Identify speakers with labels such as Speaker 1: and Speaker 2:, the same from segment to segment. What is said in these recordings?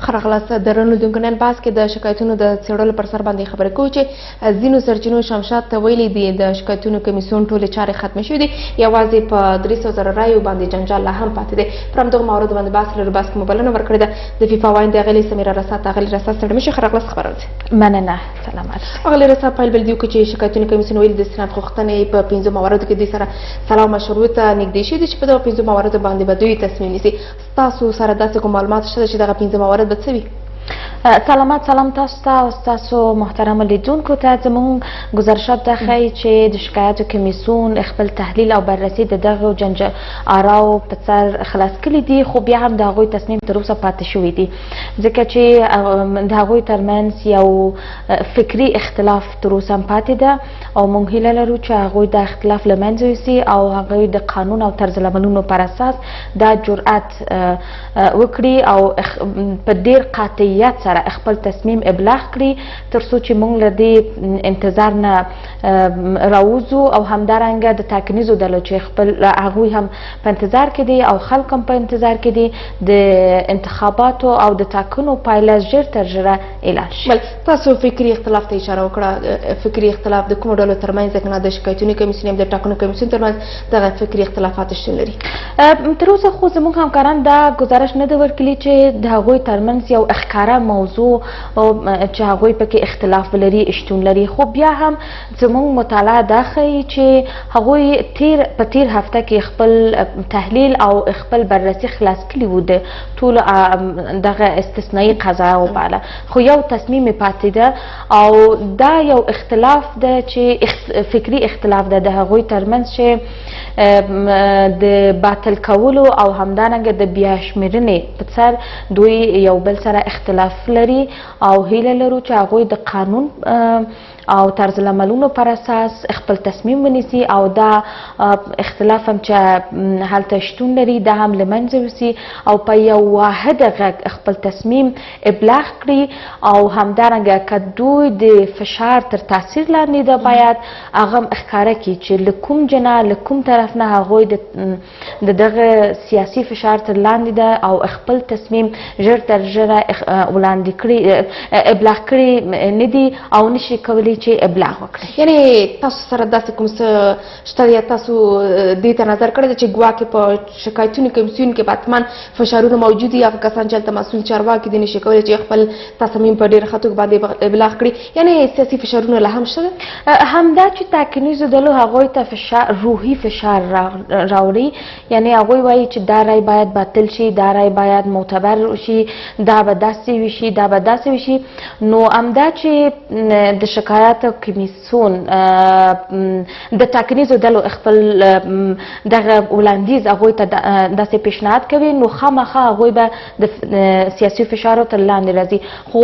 Speaker 1: ښه راغلاست درنو لیدونکو. نن بحث کې د شکایتونو د څېړلو پر سر باندې خبرې کوو چې ځینو سرچینو شمشاد ته ویلي دي د شکایتونو کمیسیون ټولې چارې ختمې شوې دي، یوازې په 300,000 رایو باندې جنجال لا هم پاتې دی. پر همدغو مواردو باندې بحث لرو. بحث کې مو بلنه ورکړې ده د فیفا ویاندې اغلې سمیرا رسا ته. اغلې رسا، ستړې مه شئ، ښه راغلاست، خبرونه.
Speaker 2: مننه، سلامت.
Speaker 1: اغلې رسا، پیل بل دیو چې شکایتونو کمیسیون ویلي د استیناف غوښتنې په 5 مواردو کې دوی سره سلا مشروع ته نږدې شوي دي چې په دغو 5 مواردو باندې به دوی تصمیم نیسي. ستاسو سره داسې کوم معلومات شته چې دغه 5 موارد به څه وي؟
Speaker 2: سلامت، سلام تاسو ته او ستاسو محترم لیدونکو ته. زموږ ګزارشات دا ښیي چې د شکایاتو کمیسیون خپل تحلیل او بررسي د دغو جنجال آراو په سر خلاص کړي دي، خو بیا هم د هغوی تصمیم تر اوسه پاتې شوی دي، ځکه چې د هغوی ترمنځ یو فکري اختلاف تر اوسه هم پاتې ده او موږ هیله لرو چې هغوی دا اختلاف له منځه یوسي او هغوی د قانون او طرز العملونو پر اساس دا جرأت وکړي او په ډیر قاطعیت سره خپل تصمیم ابلاغ کړي، تر څو چې موږ له دې انتظار نه راوځو. او همدارنګه د ټاکنیزو ډلو چې خپل هغوی هم په انتظار کې دي او خلک هم په انتظار کې دي، د انتخاباتو او د ټاکنو پایله ژر تر ژره اعلان شي.
Speaker 1: بله، تاسو فکري اختلاف ته اشاره وکړه. فکري اختلاف د کومو ډلو ترمنځ کنه د شکایتونو کمیسیون د ټاکنو کمیسیون ترمنځ دغه فکري اختلافات شتون لري؟
Speaker 2: تر اوسه خو زموږ همکاران دا ګزارش نه دی ورکړي چې د هغوی ترمنځ یو ښکاره موضوع چې هغوی پکې اختلاف ولري شتون لري، خو بیا هم زموږ مطالعه دا ښیي چې هغوی په تیر هفته کې خپل تحلیل او خپل بررسي خلاص کړي وو د ټولو دغه استثنایی قضا وباله، خو یو تصمیم پاتې ده او دا یو اختلاف ده چې فکري اختلاف ده د هغوی ترمنځ چې د باطل کولو او همدارنګه د بیا شمېرنې په سر دوی یو بل سره اختلاف لري او هیله لرو چې هغوی د قانون او طرز العملونو پر اساس خپل تصمیم ونیسي او دا اختلاف هم چې هلته شتون لري دا هم له منځه یوسي او په یو واحد غږ خپل تصمیم ابلاغ کړي. او همدارنګه که دوی د فشار تر تاثیر لاندې ده، باید هغه هم ښکاره کړي چې له کوم جناح، له کوم طرف نه هغوی د دغه سیاسي فشار تر لاندې ده او خپل تصمیم ژر تر ژره وړاندې کړي، ابلاغ کړي نه دي او نشي کولی چې ابلاغ وکړي.
Speaker 1: یعنی تاسو سره داسې کوم څه شته یا تاسو دې ته نظر کړی دی چې ګواکې په شکایتونو کمیسیون کې به حتما فشارونه موجود دي، هغه کسان چې هلته مسؤل چارواکي دي نشي کولی چې خپل تصمیم په ډېره ښه توګه باندې ابلاغ کړي، یعنی سیاسي فشارونه لا هم شته؟
Speaker 2: همدا چې ټاکنیزو ډلو هغوی ته فشار، روحي فشار راوړي، یعنی هغوی وایي چې دا رای باید باطل شي، دا رای باید معتبر شي، دا به داسې وشي، دا به داسې وشي. نو همدا چې د شکایات کمیسیون د ټاکنیزو ډلو خپل دغه وړاندیز هغوی ته داسې پیشنهاد کوي، نو خامخا هغوی به د سیاسي فشارو تر لاندې راځي. خو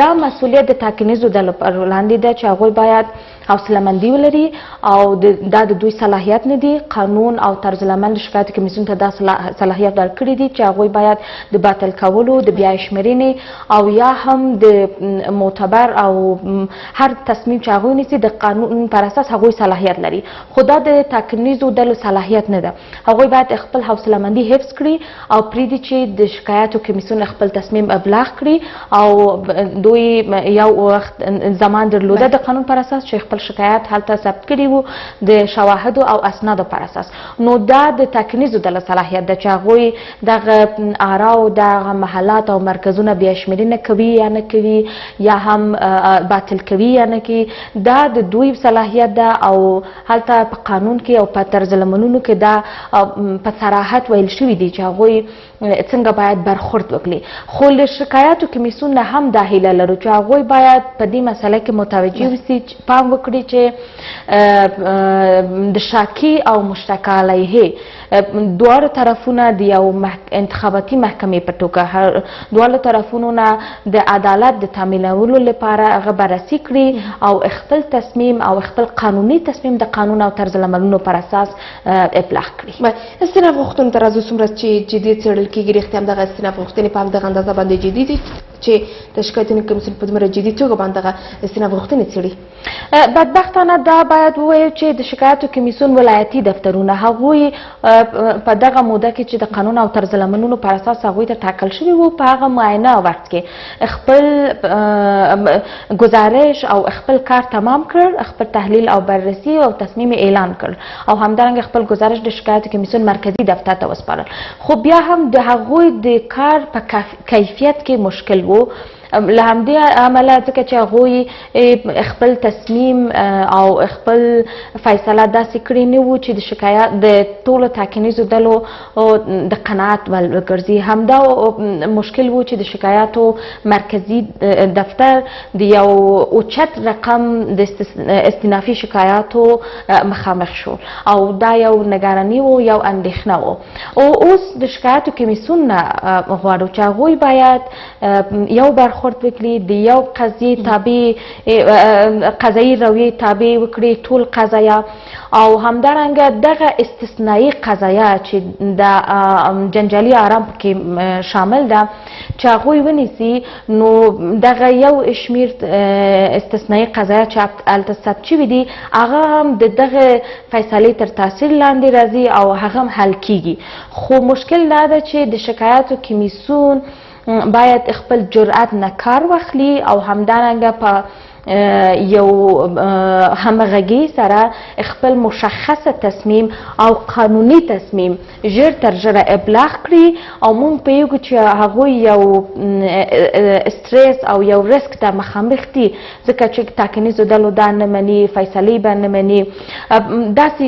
Speaker 2: دا مسؤلیت د ټاکنیزو ډلو پر وړاندې ده چې هغوی باید حوصلهمندي ولري او دا د دوی صلاحیت نه دی. قانون او طرز العمل د شکایت کمیسیون ته دا صلاحیت ورکړي دي چې هغوی باید د باطل کولو، د بیا شمېرنې او یا هم د معتبر او هر تصمیم چې هغوی نیسي د قانون پر اساس هغوی صلاحیت لري، خو دا د ټاکنیزو ډلو صلاحیت نه ده. هغوی باید خپل حوصلهمندي حفظ کړي او پرېږدي چې د شکایاتو کمیسیون خپل تصمیم ابلاغ کړي او دوی یو وخت زمان درلوده د قانون پر اساس چې خپل شکایت هلته ثبت کړي وو د شواهدو او اسنادو پر اساس. نو دا د ټاکنیزو ډلو صلاحیت ده چې هغوی دغه آرا او دغه محلات او مرکزونه بیا شمېرنه کوي یا نه کوي، یا هم باطل کوي یا نه کوي، دا د دوی صلاحیت ده. او هلته په قانون کې او په طرز العملونو کې دا په صراحت ویل شوي دي چې هغوی څنګه باید برخورد وکړي. خو له شکایاتو کمیسیون نه هم دا هیله لرو چې هغوی باید په دې مسله کې متوجه اوسي، پام وکړي چې د شاکي او مشتکا علیه دواړو طرفونه د یو انتخاباتي محکمې په توګه دواړو طرفونو نه د عدالت د تامینولو لپاره هغه بررسي کړي او خپل تصمیم او خپل قانوني تصمیم د قانون او طرز العملونو پر اساس ابلاغ کړي.
Speaker 1: استیناف غوښتنو ته راځو، څومره چې جدي څېړل کېږي رښتیا هم دغه استیناف غوښتنې په همدغه اندازه باندې جدي دي؟ چې د شکایتونو کمیسیون په دومره جدي توګه باندې دغه استیناف غوښتنې څېړي؟
Speaker 2: بدبختانه دا باید ووایو چې د شکایاتو کمیسیون ولایتي دفترونه هغوی په دغه موده کې چې د قانون او طرزالعملونو پر اساس هغوی ته ټاکل شوي وو، په هغه معینه وخت کې خپل ګزارش او خپل کار تمام کړ، خپل تحلیل او بررسي او تصمیم اعلان کړ او همدارنګه خپل ګزارش د شکایاتو کمیسیون مرکزي دفتر ته وسپارل. خو بیا هم د هغوی د کار په کیفیت کې مشکل وو. له همدې امله ځکه چې هغوی خپل تصمیم او خپل فیصله داسې کړې نه وو چې د شکایت د ټولو ټاکنیزو ډلو د قناعت ول وګرځي. همدا مشکل وو چې د شکایاتو مرکزي دفتر د یو اوچت رقم د استینافي شکایاتو مخامخ شو او دا یو نګراني و، یو اندېښنه و. او اوس د شکایاتو کمیسیون نه غواړو چې هغوی باید یو برخورد وکړي، د یو قضیې تابع قضایي رویې تابع وکړي ټول قضایا، او همدارنګه دغه استثنایی قضایا چې د جنجالي آرام پکې شامل ده چې هغوی ونیسي. نو دغه یو شمیر استثنایی قضایا چې هلته ثبت شوي دي هغه هم د دغه فیصلې تر تاثیر لاندې راځي او هغه هم حل کیږي. خو مشکل دا ده چې د شکایاتو کمیسیون باید خپل جرأت نه کار واخلي او همدارنګه په یو همغږي سره خپل مشخص تصمیم او قانوني تصمیم ژر تر ژره ابلاغ کړي. او مونږ پوهېږو چې هغوی یو استرس او یو ریسک ته مخامخ دي، ځکه چې ټاکنیزو ډلو دا نه مني، فیصلې به نه مني، داسې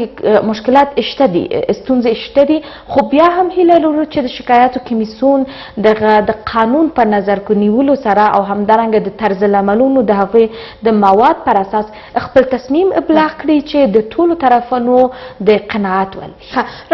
Speaker 2: مشکلات شته دي، ستونزې شته دي. خو بیا هم هیله لرو چې د شکایاتو کمیسیون دغه د قانون په نظر کې نیولو سره او همدارنګه د طرزالعملونو د هغوی د مواد پر اساس خپل تصمیم ابلاغ کړي چې د ټولو طرفونو د قناعت ول.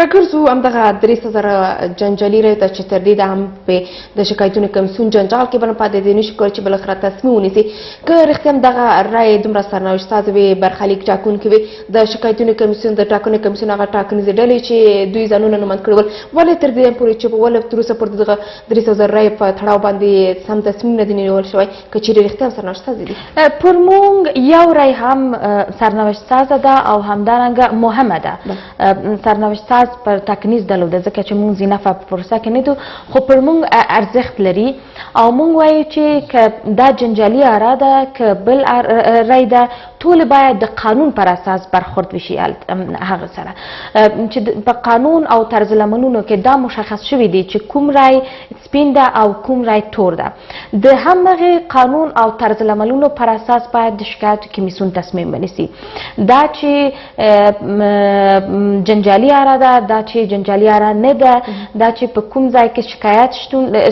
Speaker 1: راګرځو همدغه 300,000 جنجالي رایو ته چې تر دې د هم په د شکایتونو کمیسیون جنجال کې بل پاتې دی، نشي کولی چې بالاخره تصمیم ونیسي. که رښتیا هم دغه رایې دومره سرنوشت ساز وي، برخلیک ټاکونکي وي، د شکایتونو کمیسیون د ټاکنو کمیسیون هغه ټاکنیزې ډلې چې دوی ځانونه نوماند کړي ول، ولې تر دې پورې چې ولې تر اوسه پورې دغه 300,000 رایې په تړاو باندې سم تصمیم نه دی نیول شوی، که چېرې رښتیا هم سرنوشت ساز دي؟
Speaker 2: پر مونږ یو رای هم سرنوشت سازه ده او همدارنګه مهمه ده. سرنوشت ساز پر ټاکنیز ډلو ده، ځکه چې مونږ ذینفع په پروسه کې نه دو، خو پر مونږ ارزښت لري. او مونږ وایو چې که دا جنجالي آرا ده که بل رای ده، ټول باید د قانون پر اساس برخورد وشي هغه سره چې په قانون او طرزالعملونو کې دا مشخص شوي دي چې کوم رای سپین ده او کوم رای تور ده. د همغې قانون او طرزالعملونو پر اساس باید د شکایاتو کمیسیون تصمیم ونیسي. دا چې جنجالي آرا ده، دا چې جنجالي آرا نه ده، دا چې په کوم ځای کې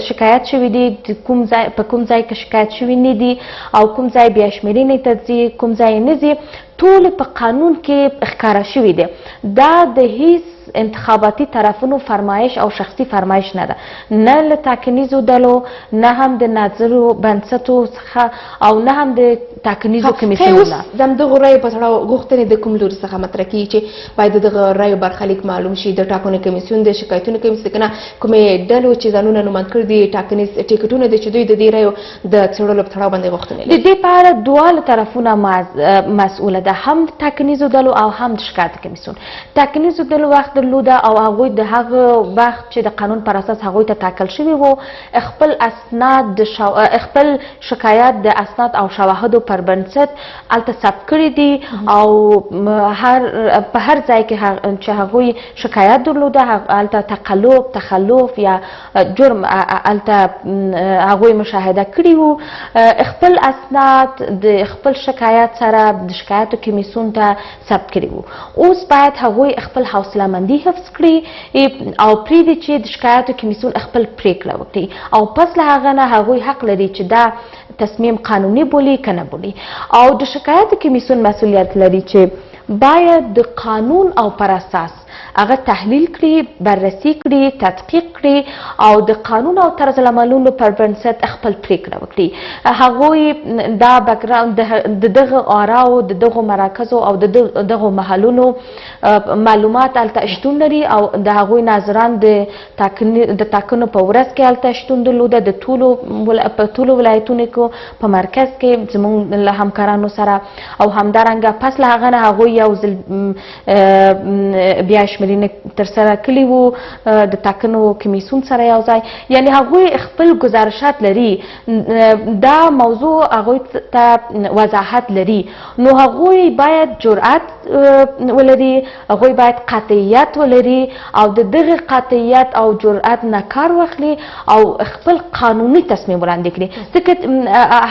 Speaker 2: شکایت شوي دي، په کوم ځای کې شکایت شوي نه دي او کوم ځای بیا شمېرنې ته ځي، کوم ځای نه ځي، ټول په قانون کې ښکاره شوي دي. دا د هیڅ انتخاباتي طرفونو فرمایش او شخصي فرمایش نه ده، نه له ټاکنیزو ډلو، نه هم د ناظرو بنسټو څخه او نه هم د ټاکنیزو کمیسیونونو.
Speaker 1: اوس د همدغو رایو په تړاو غوښتنې د کوم لوري څخه مطرح کېږي چې باید د دغه رایو برخلیک معلوم شي؟ د ټاکنو کمیسیون، د شکایتونو کمیسیون، که نه کومې ډلو چې ځانونه نوماند کړي دي، ټاکنیز ټیکټونه دي چې دوی د دې رایو د څېړلو په تړاو باندې غوښتنې لري؟
Speaker 2: د دې په اړه دواړه طرفونه مسؤله ده، هم ټاکنیزو ډلو او هم د شکایت کمیسیون. ټاکنیزو ډلو وخت درلوده او هغوی د هغه وخت چې د قانون پر اساس هغوی ته ټاکل شوي وو خپل اسناد د خپل شکایت د اسناد او شواهدو پر بنسټ هلته ثبت کړي دي او په هر ځای کې چې هغوی شکایت درلوده هلته تقلب، تخلف یا جرم هلته هغوی مشاهده کړي وو، خپل اسناد د خپل شکایت سره د شکایتو کمیسیون ته ثبت کړي وو. اوس باید هغوی خپل حوصله مندي حفظ کړي او پرېږدي چې د شکایاتو کمیسیون خپل پرېکړه وکړي او پس له هغه نه هغوی حق لري چې دا تصمیم قانوني بولي که نه بولي. او د شکایاتو کمیسیون مسؤلیت لري چې باید د قانون او پر اساس هغه تحلیل کړي، بررسي کړي، تدقیق کړي او د قانون او طرز العملونو پر بنسټ خپل پریکړه وکړي. هغوی دا بکراوند د دغه آراو، د دغو مراکزو او د دغو محلونو معلومات هلته شتون لري او د هغوی ناظران د ټاکنو په ورځ کې هلته شتون درلوده، د ټولو په ټولو ولایتونو کې په مرکز کې زموږ له همکارانو سره، او همدارنګه پس له هغه نه هغوی یو ځل بیا شمېرنه ترسره کړي وو د ټاکنو کمیسیون سره یو ځای. یعنی هغوی خپل ګزارشات لري، دا موضوع هغوی ته وضاحت لري، نو هغوی باید جرأت ولري، هغوی باید قاطعیت ولري او د دغه قاطعیت او جرأت نه کار واخلي او خپل قانوني تصمیم وړاندې کړي. ځکه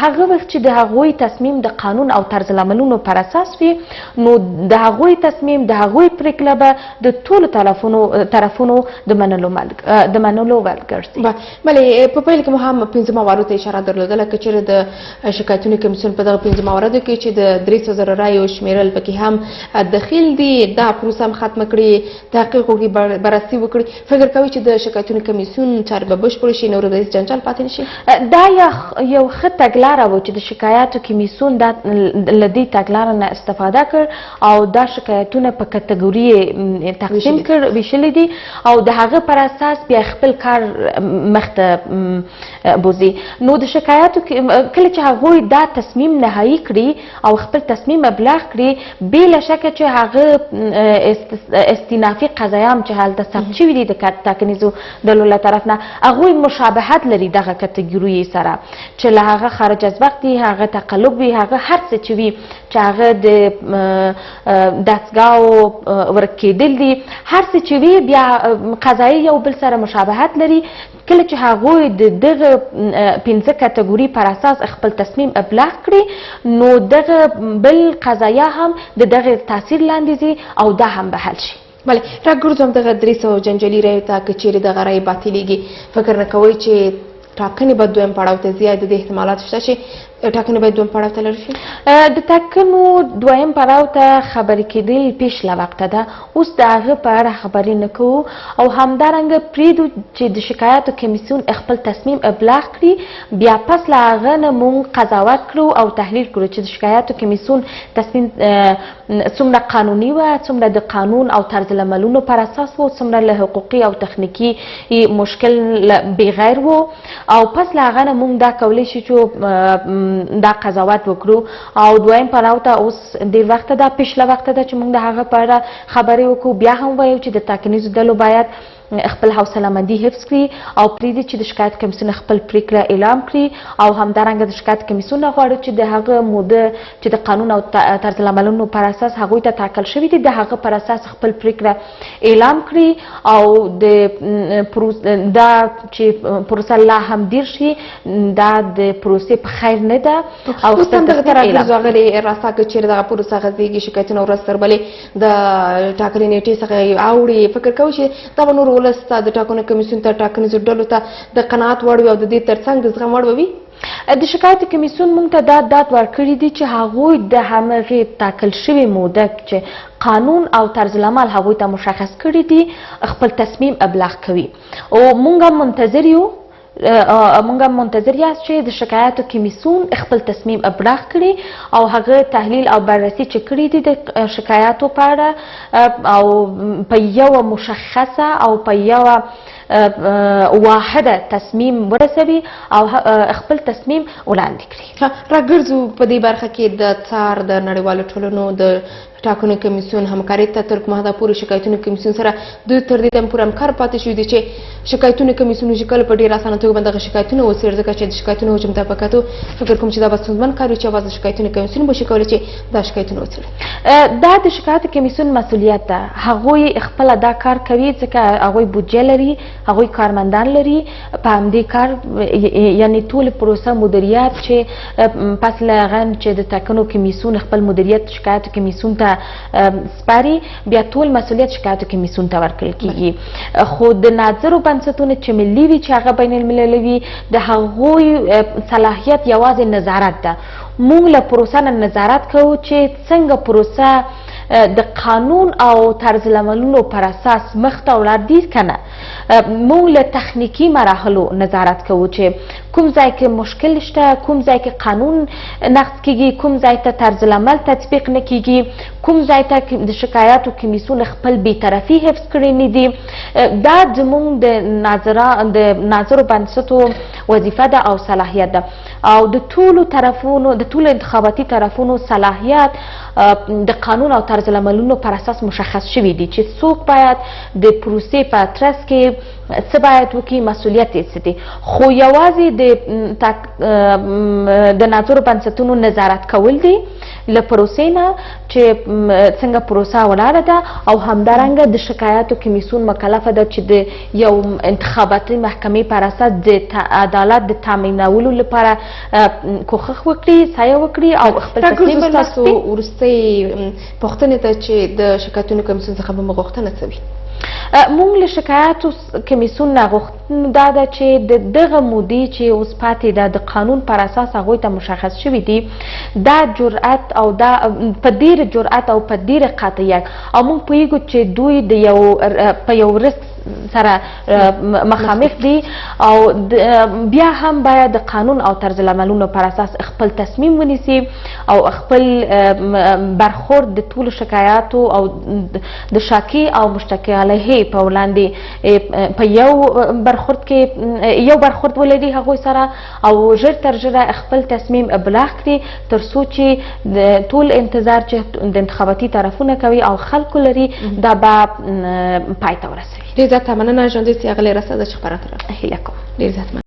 Speaker 2: هغه وخت چې د هغوی تصمیم د قانون او طرز العملونو پر اساس وي، نو د هغوی تصمیم، د هغوی پرېکړه به د ټولو طرفونو د منلو وړ ګرځي.
Speaker 1: بله، په پیل کې مو هم 5 مواردو ته اشاره درلودله، که چېرې د شکایتونو کمیسیون په دغه 5 مواردو کې چې د 300,000 رایو شمېرل پکې هم دخیل دي، دا پروسه هم ختمه کړي، تحقیق وکړي، بررسي وکړي، فکر کوي چې د شکایتونو کمیسیون چارې به بشپړ شي، نور به هېڅ جنجال پاتې نه شي؟
Speaker 2: دا یو ښه تګلاره و چې د شکایاتو کمیسیون دا له دې تګلارې نه استفاده کړ او دا شکایتونه په کتګوري تقسیم کړ، ویشلي دي او د هغه پر اساس بیا خپل کار مخته بوځي. نو د شکایاتو کله چې هغوی دا تصمیم نهایی کړي او خپل تصمیم ابلاغ کړي، بې له شکه چې هغه استینافي قضایا هم چې هلته ثبت شوي دي د ټاکنیزو ډلو له طرف نه، هغوی مشابهت لري دغه کتګوري سره چې له هغه خارج از وخت دي، هغه تقلب وي، هغه هر څه چې وي چې هغه د دستګاو ورک کېدل دي، هر څه چې وي بیا قضایي یو بل سره مشابهت لري. کله چې هغوی د دغه 5 کتګوري پر اساس خپل تصمیم ابلاغ کړي، نو دغه بل قضایا هم د دغه تاثیر لاندې ځي او دا هم به حل شي.
Speaker 1: بله، راګرځو هم دغه 300 جنجالي رایو ته، که چېرې دغه رایې باطلېږي، فکر نه کوئ چې ټاکنې به دویم پړاو ته ځي؟ د دې احتمالات شته چې ټاکنې باید دویم پړاو ته لاړ شي؟
Speaker 2: د ټاکنو دویم پړاو ته خبرې کېدل پیش له وخته ده، اوس د هغه په اړه خبرې نه کوو او همدارنګه پرېږدو چې د شکایاتو کمیسیون خپل تصمیم ابلاغ کړي، بیا پس له هغه نه موږ قضاوت کړو او تحلیل کړو چې د شکایاتو کمیسیون تصمیم څومره قانوني وه، څومره د قانون او طرز العملونو پر اساس و، څومره له حقوقي او تخنیکي مشکل بغیر و، او پس له هغه نه موږ دا کولی شو چې دا قضاوت وکړو. او دویم پړاو ته اوس ډېر وخته ده، پیش له وخته ده چې موږ د هغه په اړه خبرې وکړو. بیا هم وایو چې د ټاکنیزو ډلو باید خپل حوصله مندي حفظ کړي او پرېږدي چې د شکایت کمیسیون خپل پرېکړه اعلام کړي، او همدارنګه د شکایت کمیسیون نه غواړو چې د هغه موده چې د قانون او طرز العملونو پر اساس هغوی ته ټاکل شوي دي، د هغه پر اساس خپل پرېکړه اعلام کړي او دا چې پروسه لا هم دیر شي، دا د پروسې په خیر نه ده.
Speaker 1: او اوس هم دغه ته راګرځو اغلې راسا، که چېرې دغه پروسه غځېږي، شکایتونه ورځ تر بلې د ټاکلې نېټې څخه اوړي، فکر کوئ چې دا به نور ولس ته، د ټاکنو کمیسیون ته، ټاکنیزو ډلو ته د قناعت وړ وي او د دې ترڅنګ د زغم وړ به وي؟
Speaker 2: د شکایت کمیسیون موږ ته دا ډاډ ورکړی دی چې هغوی د همغې ټاکل شوې موده چې قانون او طرز العمل هغوی ته مشخص کړي دي، خپل تصمیم ابلاغ کوي، او موږ هم منتظر یو، موږ هم منتظر یاست چې د شکایاتو کمیسیون خپل تصمیم ابلاغ کړي او هغه تحلیل او بررسي چې کړي دي د شکایاتو په اړه او په یوه مشخصه او په یوه واحده تصمیم ورسوي او خپل تصمیم وړاندې کړي.
Speaker 1: راګرځو په دې برخه کې د څار د نړیوالو ټولنو د ټاکنو کمیسیون همکارۍ ته تر کومه حده پورې شکایتونو کمیسیون سره دوی تر دې دم پورې همکار پاتې شوي دي چې شکایتونو کمیسیون وشي کله په ډېره اسانه توګه باندې دغه شکایتونه وڅېړي، ځکه چې د شکایتونو حجم ته په کتو فکر کوم چې دا به ستونزمن کار وي چې یوازې شکایتونو کمیسیون به شي کولی چې دا شکایتونه وڅېړي.
Speaker 2: دا د شکایت کمیسیون مسؤلیت ده، هغوی خپله دا کار کوي ځکه هغوی بودجه لري، هغوی کارمندان لري، په همدې کار یعنی ټول پروسه مدیریت چې پس له هغه چې د ټاکنو کمیسیون خپل مدیریت شکایت کمیسیون ته سپاري، بیا ټول مسؤلیت شکایت کمیسیون ته ورکړل کیږي. خو د ناظرو بنسټونو چې ملي وي چې هغه بین المللي وي، د هغوی صلاحیت یوازې نظارت ده. موږ له پروسه نه نظارت کوو چې څنګه پروسه د قانون او طرز العملونو پر اساس مخته ولاړ دي که نه. موږ له تخنیکي مراحلو نظارت کوو چې کوم ځای کې مشکل شته، کوم ځای کې قانون نقض کیږي، کوم ځای ته طرز العمل تطبیق نه کیږي، کوم ځای ته د شکایاتو کمیسیون خپل بیطرفي حفظ کړی نه دي. دا زموږ د ناظرو بنسټو وظیفه ده او صلاحیت ده، او د ټولو طرفونو، د ټولو انتخاباتي طرفونو صلاحیت د قانون او طرز العملونو پر اساس مشخص شوي دي چې څوک باید د پروسې په ترڅ کې څه باید وکړي، مسؤلیت یې څه دي. خو یوازې د ناظرو بنسټونو نظارت کول دي له پروسې نه چې څنګه پروسه ولاړه ده، او همدارنګه د شکایاتو کمیسیون مکلفه ده چې د یو انتخاباتي محکمې پر اساس د عدالت د تامینولو لپاره کوښښ وکړي، سعی وکړي او خپل تصمیم
Speaker 1: ستاسو وروستۍ پوښتنې ته چې د شکایتونو کمیسیون څخه به مو غوښتنه څه وي؟
Speaker 2: موږ له شکایاتو کمیسیون نه غوښتنه دا ده چې د دغه مودې چې اوس پاتې ده د قانون پر اساس هغوی ته مشخص شوي دي، دا جرأت او دا په ډېر جرأت او په ډېر قاطعیت، او موږ پوهېږو چې دوی د یو په یو ریسک سره مخامخ دي، او بیا هم باید د قانون او طرز العملونو پر اساس خپل تصمیم ونیسي او خپل برخورد د ټولو شکایاتو او د شاکي او مشتکي علیه په وړاندې په یو برخورد کې یو برخورد ولري هغوی سره، او ژر تر ژره خپل تصمیم ابلاغ کړي، تر څو چې ټول انتظار چې د انتخاباتي طرفونه کوي او خلکو لري دا به پای ته ورسوي.
Speaker 1: ډېر زیاته مننه ژوندۍ اوسئ اغلې رسا چې خبره تر
Speaker 2: هیله کوم.
Speaker 1: ډېر زیات مننه.